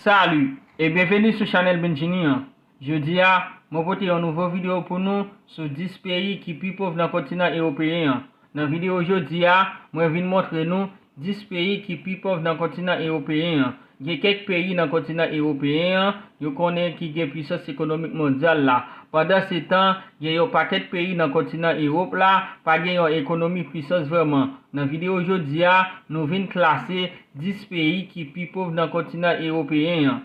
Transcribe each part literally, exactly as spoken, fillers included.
Salut e byenveni sou chanèl Benjini an. Jodi a, mwen pote yon nouvo videyo pou nou sou dis peyi ki pi pòv nan kontinan ewopeyen an. Nan videyo jodi a, mwen vin montre nou dis peyi ki pi pòv nan kontinan ewopeyen an. Gen kèk peyi nan kontinan ewopeyen an, yo konnen ki gen pwisans ekonomik mondyal la. Pandansetan, gen yon pakèt peyi nan kontinan Ewòp la, pa gen yon ekonomi pwisans vrèman. Nan videyo jodi a, nou vin klase dis peyi ki pi pòv nan kontinan ewopeyen an.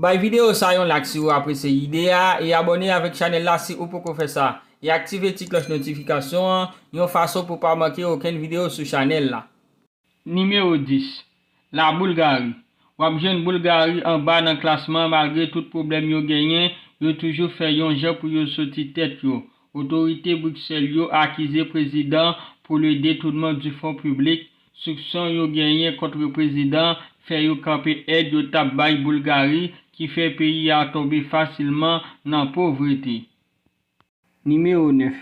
Bay videyo sa yon like si ou apresye ide a, e abòne avèk chanèl la si ou poko fè sa, e aktive ti klòch notifikasyon an, yon fason pou pa manke okenn videyo sou chanèl la. Nimewo dis, La Boulgari. W ap jwenn Boulgari anba nan klasman malgre tout pwoblèm yo genyen, yo toujou fè yon jan pou yo soti tèt yo. Otorite Briksèl yo akize prezidan pour le détournement du fonds public. Sanksyon yo genyen kont prezidan fè yo kanpe èd yo t ap bay Boulgari, ki fè peyi a tonbe fasilman nan povrete. Nimewo nèf,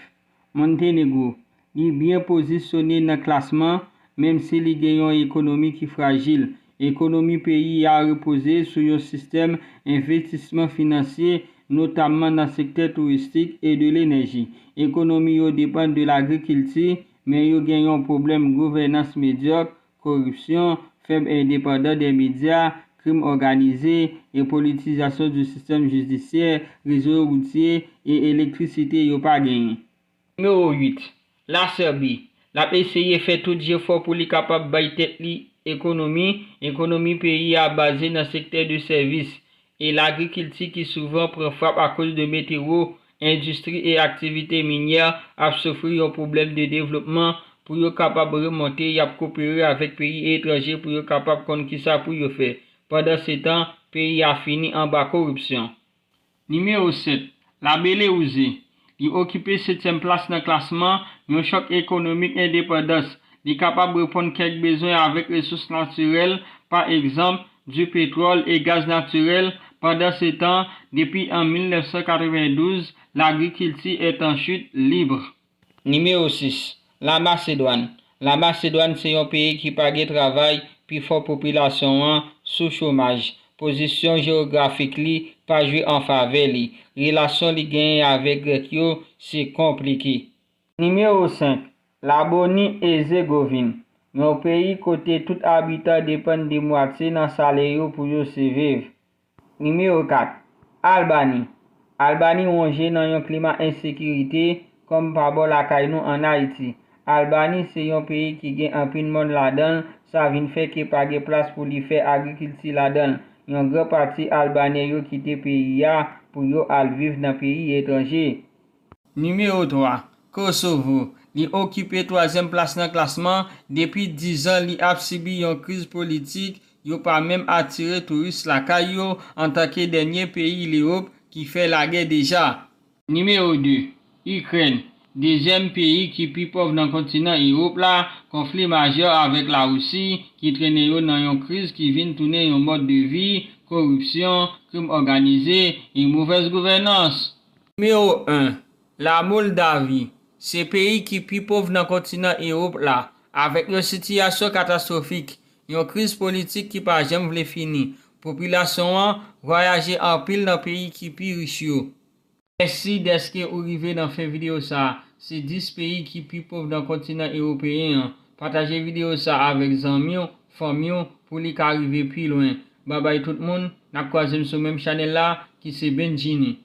Montenegro. Li byen pozisyone nan klasman, menm si li gen yon ekonomi ki frajil. Ekonomi peyi a repoze sou yon sistèm envestisman finansye, notamman nan sektè touristik e de lenèji. Ekonomi yo depann de lagrikilti, men yo gen yon pwoblèm gouvènans medyòk, koripsyon, fèb endepandans de medya, krim òganize, e politizasyon di sistèm jidisyè, rezo woutye e elektrisite yo pa genyen. Nimewo uit, La Sèbi. L ap eseye fè tout jefò pou li kapab bay tèt li ekonomi. Ekonomi peyi a baze nan sektè de sèvis e lagrikilti ki souvan pran frap akoz de metewo. Endistri e aktivite minyè ap soufri yon pwoblèm de devlopman. Pou yo kapab remonte, y ap kopere avèk peyi etranje pou yo kapab konn kisa pou yo fè. Pandansetan, peyi a fini anba koripsyon. Nimewo sèt, La Belewouze. Li okipe setyèm plas nan klasman, yon chòk ekonomik endepandans. Li kapab reponn kèk bezwen avèk resous natirèl, pa egzanp, di petwòl e gaz natirèl. Pandansetan, depi an mil nèf san katrevendouz, lagrikilti est en chute libre. Nimewo sis, La Masedwàn. La Masedwàn se yon peyi ki pa gen travay, pifò popilasyon an sou chomaj. Pozisyon jewografik li pa jwe an favè li. Relasyon li genyen avèk Grèk yo se konplike. Nimewo senk, La Boni Ezegovin. Yon peyi kote tout abitan depann de mwatye nan salè yo pou yo siviv. Nimewo kat, Albani. Albani wonje nan yon klima ensekirite, kòm pa bò lakay nou ann Ayiti. Albani se yon peyi ki gen anpil mòn ladan l, sa vin fè ke pa gen plas pou li fè agrikilti ladan l. Yon gran pati Albanè yo kite peyi a pou yo al viv nan peyi etranje. Nimewo twa, Kosovo. Li okipe twazyèm plas nan klasman. Depi dizan, li ap sibi yon kriz politik. Yo pa menm atire touris lakay yo antanke dènye peyi Lewòp ki fè lagè deja. Nimewo de, Ikrèn. Dezyèm peyi ki pi pòv nan kontinan Ewòp la, konfli majè avèk Larisi ki trennen yo nan yon kriz ki vin tounen yon mòd de vi, koripsyon, krim òganize e movèz gouvènans. Nimewo en, La Moldavi. Se peyi ki pi pòv nan kontinan Ewòp la, avèk yon sitiyasyon katastwofik, yon kriz politik ki pa janm vle fini. Popilasyon an vwayaje anpil nan peyi ki pi rich yo. Mèsi dèske ou rive nan fen videyo sa a. Se dis peyi ki pi pòv nan kontinan ewopeyen an. Pataje videyo sa a avèk zanmi w, fanmi w, pou li ka rive pi lwen. Babay tout moun, n ap kwaze m sou menm chanèl la, ki se Benjini.